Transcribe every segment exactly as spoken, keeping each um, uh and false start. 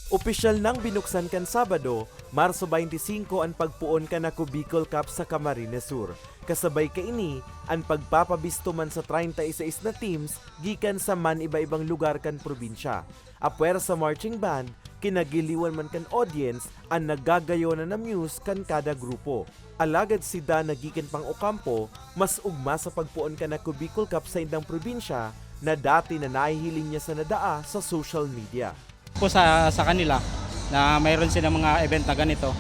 Opisyal nang binuksan kan Sabado, Marso twenty-five, an pagpoon kan Ako Bicol Cup sa Camarines Sur. Kasabay kaini, an pagpapabisto man sa treinta y seis na teams gikan sa man iba-ibang lugar kan probinsya. Apwera sa marching band, kinagiliwan man kan audience an nagagayon na muse kan kada grupo. Alagad si Dan na gikan pang Ocampo, mas ugma sa pagpoon kan Ako Bicol Cup sa indang probinsya na dati na nahihiling niya sa nadaa sa social media. Po sa, sa kanila na mayroon silang mga event na ganito.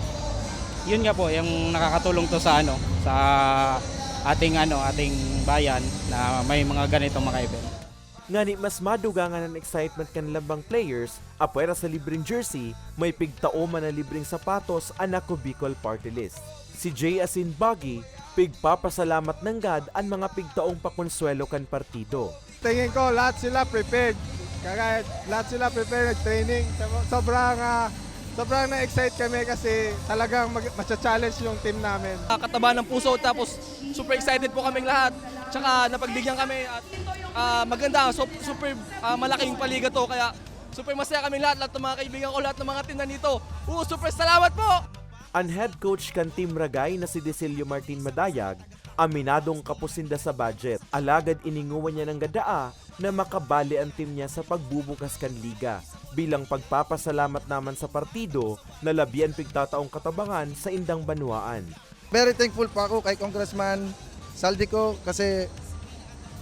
Yun nga po, yung nakakatulong to sa ano, sa ating ano, ating bayan na may mga ganitong mga event. Ngani mas madugangan an excitement kan lambang players, apwera sa libreng jersey, may pigtao man na libreng sapatos an Ako Bicol Party List. Si Jay asin Buggy, pigpapasalamat nanggad an mga pigtaong pakonsuwelo kan partido. Tingin ko lahat sila prepared. Kaya lahat sila prepared, nag-training. Sobrang, ah, sobrang na-excite kami kasi talagang mag- macha-challenge yung team namin. Kataba ng puso, tapos super excited po kaming lahat. Tsaka napagbigyan kami at ah, maganda, sup- super ah, malaking paliga to. Kaya super masaya kami lahat, lahat ng mga kaibigan ko, lahat ng mga team nandito. Oo, super salamat po! An head coach kan Team Ragay na si Decilio Martin Madayag, aminadong kapos sinda sa budget. Alagad iningowan niya nanggad daa na makabali an team niya sa pagbubukas kan liga, bilang pagpapasalamat naman sa partido na labi an pigtataong katabangan sa indang banwaan. Very thankful po ako kay Congressman Zaldy Co kasi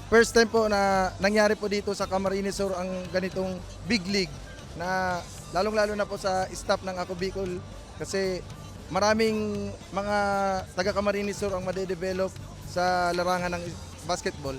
first time po na nangyari po dito sa Camarines Sur ang ganitong big league na lalong-lalo na po sa staff ng Ako Bicol kasi maraming mga taga Camarines Sur ang madedevelop sa larangan ng basketball.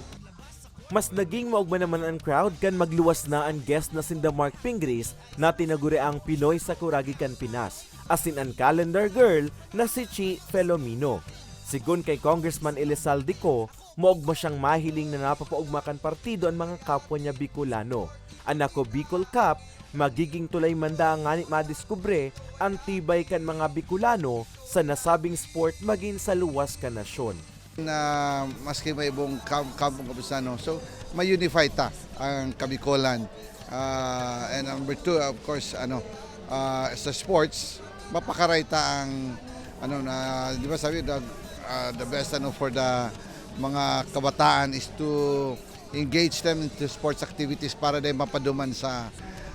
Mas naging maugma naman an crowd kan magluwas na an guest na sinda Mark Pingris na tinaguriang Pinoy Sakuragi kan Pinas, asin an calendar girl na si Chi Felomino. Sigon kay Congressman Elizalde Co, maugma siyang mahiling na napapaugma kan partido an mga kapwa niya Bicolano. An Ako Bicol Cup magiging tulay man daa ngani madiskubre an tibay kan mga Bicolano sa nasabing sport magin sa luwas kan nasyon. Na maski may ibong kam kampo kabisano, so ma-unify ta ang Kabikolan. Ah, and number two, of course, ano, ah, sa sports, mapakaray ta ang ano na, di ba sabi, the, ah, the best ano for the mga kabataan is to engage them into sports activities para din mapaduman sa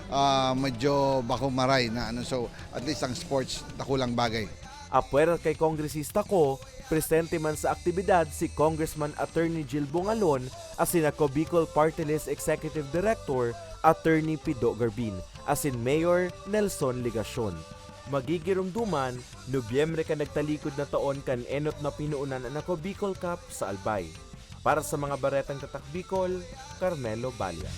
ah, medyo bako maray na ano, so at least ang sports dakulang bagay. Apwera kay Kongresista Co, presente man sa aktibidad si Congressman Attorney Jill Bongalon asin Ako Bicol Party List Executive Director Attorney Pido Garbin asin Mayor Nelson Legacion. Magigiromdoman, Nobyembre kan nagtalikod na taon kan enot na pinoonan an Ako Bicol Cup sa Albay. Para sa mga Baretang Tatak Bicol, Carmelo Balia.